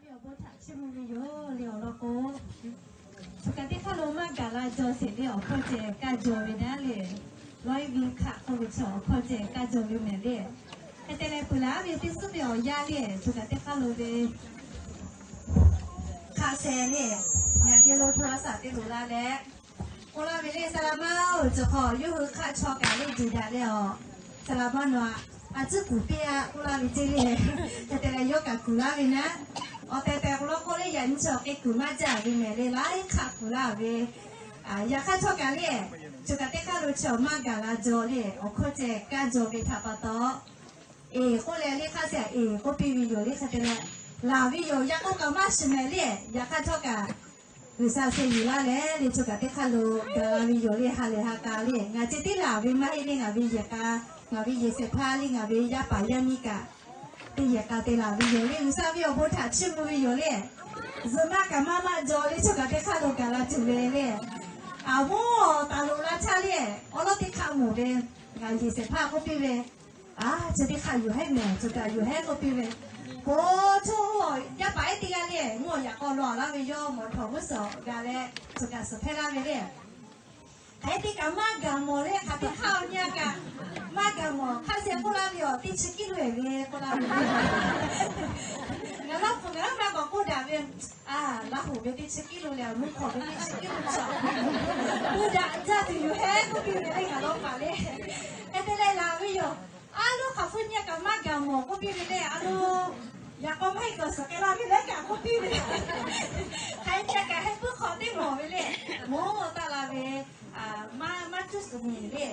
Awˬ bon htaꞈ chiˇ mvuh ve yoˬ le awˬ lawn k'o, choˬ kaˬ teˇ hk'aˇ lo maˇ gaˬ la jaw sheˍ le awˬ hkawˇ ceh kaˇ jaw ve naˉ le. Lawˇ iˉ ve hkaˆ k'oˆ ve chi awˬ hkawˇ ceh kaˇ jaw ve mehˍ le. Hk'e te leh peuˬ laˬ ve teˇ suhˉ ve awˬ yanˇ le choˬ kaˬ teˇ hk'aˇ lo ve hk'a sheh le, ngaˬ geh lo hto la shaˍ te loˍ la leh, k'oˆ laˇ ve le, Saˍ laˍ maˇ-oˬ, cawˬ hk'aw yawˇ hui hk'aˆ chaw kaꞈ le juˬ daꞈ leh awˬ, Saˍ laˍ maˇ nawˬ aꞈ, a tcuhˉ kuˬ piˇ-a k'oˆ laˇ ve ceˇ le. Hk'e te leh yawˇ kaꞈ kuˬ laˇ ve naˉ, awˬ tehˬ tehˬ k'o lawˇ k'oˆ le, yaꞈ nyi chi awˬ hk'e kuˬ maˇ jaˇ ve mehˍ le, laiˉ hk'aˆ kuˬ laˇ ve. Yaꞈ hk'aˇ htawˇ kaꞈ le, choˬ kaˬ teˇ hk'aˇ lo chi awˬ maˇ gaˬ la jaw le awˬ hkawˇ ceh kaˇ jaw ve htaꞈ pa taw, eˬ k'oˆ leh le hk'aˇ sheh eˬ k'oˆ piˇ ve yoˬ le. Hk'e te leh laˬ ve yoˬ. Yaꞈ k'aw kaꞈ maˇ shiˍ mehˍ le, yaꞈ hk'aˇ htawˇ kaꞈ G'uiˬsha sheh yuˬ laˇ leh le choˬ kaˬ teˇ hk'aˇ lo gaˬ la ve yoˬ le. Ha lehˬ ha k'a le ngaˬ ceh tiˉ laˬ ve maˇ heˆ le, ngaˬ ve yehˬ k'a, ngaˬ ve yehˬ shehˍ hpaˇ le ngaˬ ve yaˇ paˍ yaˇ miˇ kaꞈ teˇ yehˬ k'a te laˬ ve yoˬ le. G'uiˬsha ve awˬ bon htaꞈ chiˇ mvuh ve yoˬ le. Zuhꞈ maˇ kaꞈ maˇ maˇ jaw le choˬ kaˬ teˇ hk'aˇ lo gaˬ la tuˬ ve le. Aˬ, mvuhˇ taˍ loꞈ la chaˇ le, awˉ lawˉ teˇ hk'aˆ mawˬ ve, ngaˬ yehˬ shehˍ hpaˇ k'oˆ piˇ ve, a, chi teˇ hk'aˆ yoˬ hehˉ mehˍ, choˬ kaˬ yoˬ hehˉ k'oˆ piˇ ve. K'o, choˬ yaˇ paˍ ehˉ teˇ g'aˇ le, mvuhˇ awˬ yaꞈ k'aw law laˇ ve yawˇ mawˬ htawꞈ g'uˇ suhˍ g'a leh, choˬ kaˬ suhˍ hpehˇ laˇ ve le. Hk'aˬ hk'e te kaꞈ maˇ gaˬ mawˬ le, hk'aˬ teˇ hk'aˇ awˬ nyi a kaꞈ maˇ gaˬ mawˬ. Hk'aˇ sheh k'oˆ laˇ ve awˬ teˇ chi kiˇ lo eˬ ve k'oˆ laˇ ve. Ngaˬ lawˇ hpu ngaˬ maˇ k'awꞈ k'oˆ daꞈ ve, a, Laˇ huˍ ve teˇ chi kiˇ lo leh awˬ nuˇ hk'awꞈ ve teˇ chi kiˇ lo chaw, pu daꞈ jaˇ tuˬ yoˬ hehˉ k'oˆ piˇ ve le ngaˬ lawˇ paˍ le. Hk'e te leh laˬ ve yoˬ. A loˉ hk'aˬ hpu nyi a kaꞈ maˇ gaˬ mawˬ k'oˆ piˇ ve le. A loˉ, yaꞈ k'aw maˇ heˆ k'awꞈ suhˍ k'ai la ve leh kaꞈ k'oˆ piˇ ve. Hk'aˬ hk'e te kaꞈ hk'e puiˉ hk'aw teˇ mawˬ ve le. Mawˬ taˆ la ve, maˇ cuˇ suhˍ miˬ le,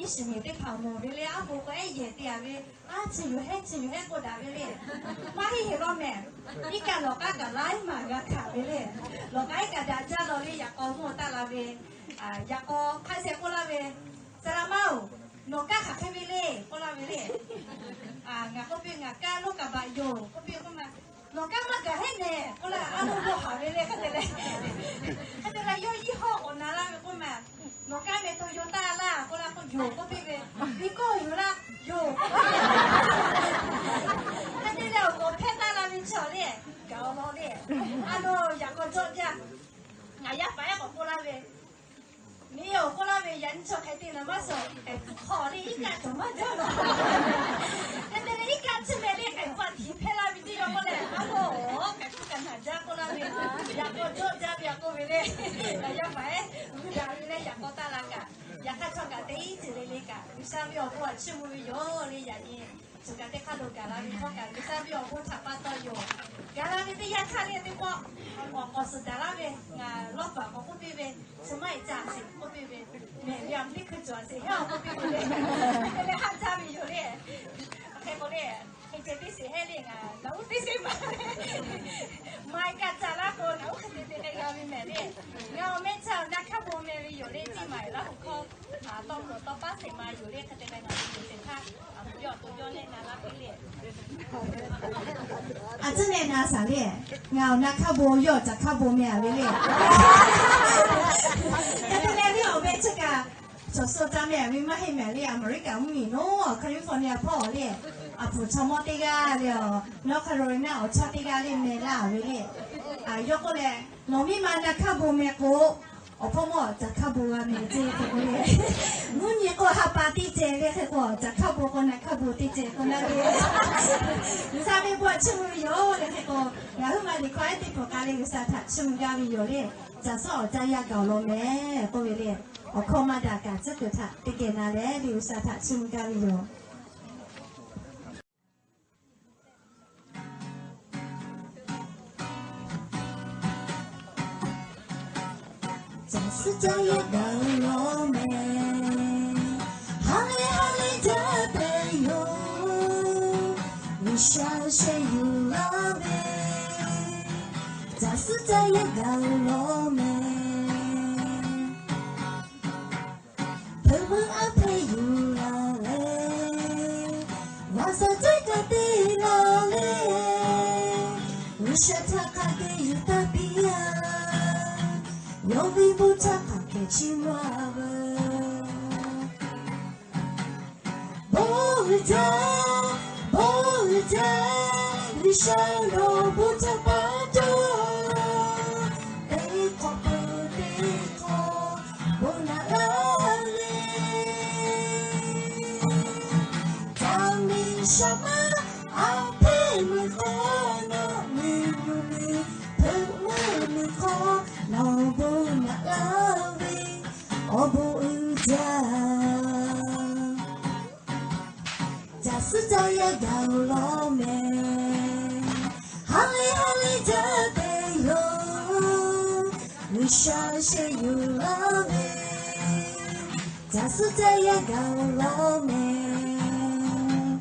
iˉ shiˍ miˬ teˇ hpaˍ mawˬ ve le. Aˉ po k'o ehˉ yehˬ te a ve, a, chi yoˬ hehˉ chi yoˬ hehˉ k'oˆ daꞈ ve le. Maˇ heˆ heˆ law mehˍ. Iˉ kaˆ lawˬ k'aˉ kaꞈ laiˉ maˬ g'a hkanˍ ve le. Lawˬ k'aˉ iˉ kaˆ daꞈ jaˇ law le. Yaꞈ k'aw mvuhˇ taˆ la ve, yaꞈ k'aw hk'aˇ sheh k'oˆ laˇ ve, Saˍ laˍ maˇ-oˬ, nawˬ kaˇ hk'aˬ hk'e ve le k'oˆ laˇ ve le. Ngaˬ k'oˆ piˇ, ngaˬ kaˇ loˉ kaꞈ baꞈ yoˬ k'oˆ piˇ k'oˆ ma, nawˬ kaˇ maˇ gaˬ hehˉ mehˍ k'oˆ laˇ. A loˉ lo haˍ ve le. Hk'e te leh, hk'e te leh yawˇ yawˇ hawˇ k'awꞈ na laˇ ve k'oˆ ma, nawˬ kaˇ meh to yoˬ taˇ laˇ k'oˆ laˇ k'o, yoˬ k'oˆ piˇ ve, miˬ kawˇ yoˬ laˇ, yoˬ k'oˆ piˇ ve. Hk'e te leh awˬ k'awꞈ hpehˇ taˇ la ve chaw le, gaˬ awˬ lawn le. A loˉ yaꞈ k'aw jawˆ jaˇ. Ngaˬ yaˇ paˍ ehˉ k'awꞈ k'oˆ laˇ ve, miˬ awˬ k'oˆ laˇ ve, yaꞈ nyi chaw hk'e te na maˇ suhˍ, hk'e hk'aw le iˉ kaˆ cawˬ maˇ jaˇ law. Hk'e te leh iˉ kaˆ chi meh le hk'e pa tiˍ hpehˇ laˇ ve teˇ yawˇ k'oˆ leh, a loˉ hk'e k'oˆ kaꞈ naˬ jaˇ k'oˆ laˇ ve, yaꞈ k'aw jawˆ jaˇ ve a k'oˆ ve le. Yaˇ paˍ ehˉ gu daꞈ ve leh yaꞈ k'aw taˇ la kaꞈ, yaꞈ hk'aˇ htawˇ kaꞈ teˇ ceuˬ le le kaꞈ G'uiˬsha ve awˬ bon htaꞈ chiˇ mvuh ve yoˬ le. Yaꞈ nyi choˬ kaˬ teˇ hk'aˇ lo gaˬ la ve htawˇ kaꞈ G'uiˬsha ve awˬ bon htaꞈ pa taw yoˬ. Gaˬ la ve teˇ yanˇ htaˇ le teˇ pawˆ awˬ k'awꞈ suhˍ daꞈ laˇ ve, ngaˬ lawˇ paˍ k'awꞈ k'oˆ piˇ ve, chi maˇ heˆ ca sheˍ k'oˆ piˇ ve, mehˬ ve a mvuhˇ teˇ hkui cawˬ sheˍ heˉ k'oˆ piˇ ve le. Hk'e te leh haˆ jaˇ ve yoˬ le. Hk'e k'o le, hk'e ceh teˇ sheˍ heˉ le, ngaˬ naˬ uˉ teˇ sheˍ maˇ le. Maˇ heˆ kaꞈ ca laˇ k'o naˬ uˉ hk'e te te k'ai g'a ve mehˬ le. Ngaˬ awˬ meh ca awˬ na hkaˇ bon meh ve yoˬ le. Teˇ maˬ Laˇ huˍ hkawˇ tawˇ hkawˇ tawˇ paˉ sheˍ ma yoˬ le. Hk'e te leh ngaˬ hui yoˬ sheˍ htaˇ, a pu yawˇ awˬ to yawˇ nehˆ na laˇ piˇ le. A tcuhˉ nehˆ na shaˍ le. Ngaˬ awˬ na hkaˇ bon yawˇ awˬ caˬ hkaˇ bon meh a ve le. Hk'e te leh le awˬ meh chi kaꞈ, chaw suh ca meh a ve maˇ heˆ mehˬ le. Aˍmeˍriˆkaꞈ mvuhˇmiˬ naˉ California hpawˇ le, a puˍ chaw mawˇ teˇ g'aˇ le, North Carolina awˬ chawˇ teˇ g'aˇ le meh laˇ ve le. Yawˇ k'oˆ leh, nawˬ miˇ ma na hkaˇ bon meh k'o, awˬ hpawˇ mawˇ caˬ hkaˇ bon g'a meh ceˇ hk'e k'oˆ le. Mvuhˇmiˬ k'o ha pa teˇ ceh le hk'e k'o, caˬ hk'aˇ bon k'o na hk'aˇ bon teˇ ceh k'oˆ laˇ ve. G'uiˬsha ve bon htaꞈ chiˇ mvuh ve yoˬ le hk'e k'o, ngaˬ huiˉ ma liꞈ hkawˇ ehˉ teˇ pawˍ k'a le G'uiˬsha htaꞈ chiˇ mvuh gaˇ ve yoˬ le. Caˬ suhˉ awˬ caˇ yaˇ gaˬ awˬ lawn meh k'oˆ ve le. Awˬ hkawˇ maˇ daꞈ kaꞈ tcuhˉ kuiˬ htaꞈ teˇ geh na leh le G'uiˬsha htaꞈ chiˇ mvuh gaˇ ve yoˬ. Caˬ suhˉ caˇ yaˇ gaˬ awˬ lawn meh, ha lehˬ ha lehˬ jaˇ pehˍ yoˬ. G'uiˬsha sheh yuˬ laˇ ve, caˬ suhˉ caˇ yaˇ gaˬ awˬ lawn meh. Hpeuꞈ meuˇ aˉ hpehˇ yuˬ la leh, vaꞈ shaˍ ceuˉ kaꞈ te la leh, G'uiˬsha htaꞈ hk'a geh yuˬ taˇ piˇ a. Yawˇ ve bon htaꞈ hk'a geh chiˇ mvuh a veuˬ. Bon uiˍ jaˇ, bon uiˍ jaˇ, G'uiˬ G'uiˬsha nawˬ bon htaꞈ pa taw, teˇ hk'awꞈ peuˬ teˇ hk'awꞈ bon naꞈ laˇ ve, caˇ miˬ shaˍ maˇ aˬ hpehˇ miˬ hk'aw, nawˬ miˬ nuˇ miˬ hpeuꞈ meuˇ miˬ hk'aw, nawˬ bon naꞈ laˇ ve, awˬ bon uiˍ jaˇ. Caˬ suhˉ caˇ yaˇ gaˬ-oˬ lawˬ mehˍ, ha lehˬ ha lehˬ jaˇ te yoˬ, G'uiˬsha sheh yuˬ laˇ ve. Caˬ suhˉ caˇ yaˇ gaˬ-oˬ lawˬ mehˍ,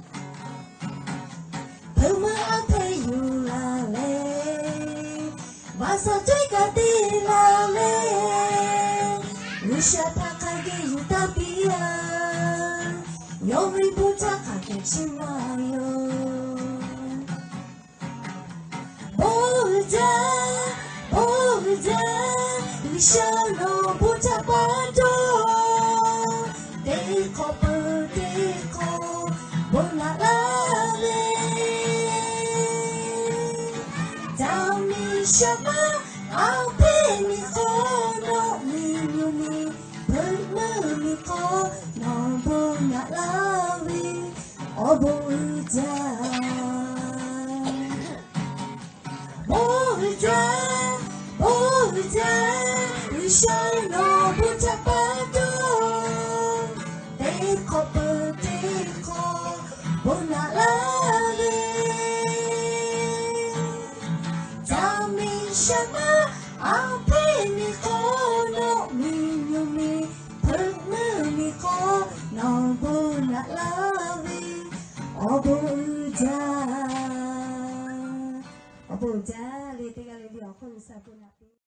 hpeuꞈ meuˇ aˉ hpehˇ yuˬ laˬ leh, vaꞈ shaˍ cawehˇ kaꞈ te laˬ leh, G'uiˬsha htaꞈ hk'a geh yuˬ taˇ piˇ-a. Yawˇ ve bon htaꞈ hk'aˬ hk'e chiˇ mvuh yoˬ. Bon uiˍ jaˇ, bon uiˍ jaˇ, G'uiˬsha nawˬ bon htaꞈ pa taw, teˇ hk'awꞈ peuˬ teˇ hk'awꞈ bon naꞈ laˇ ve, caˇ miˬ shaˍ maˇ aˬ hpehˇ miˬ hk'aw, nawˬ miˬ nuˇ miˬ hpeuꞈ meuˇ miˬ hk'aw, nawˬ bon naꞈ laˇ ve, awˬ bon uiˍ jaˇ. Bon uiˍ jaˇ, bon uiˍ jaˇ, G'uiˬsha nawˬ bon htaꞈ pa taw, teˇ hk'awꞈ peuˬ teˇ hk'awꞈ bon naꞈ laˇ ve, caˇ miˬ shaˍ maˇ aˬ hpehˇ miˬ hk'aw, nawˬ miˬ nuˇ miˬ hpeuꞈ meuˇ miˬ hk'aw, nawˬ bon naꞈ laˇ ve, awˬ bon uiˍ jaˇ. Awˬ bon uiˍ jaˇ le. Teˇ g'aˇ le le awˬ hk'oˆ G'uiˬsha bon naꞈ piˇ.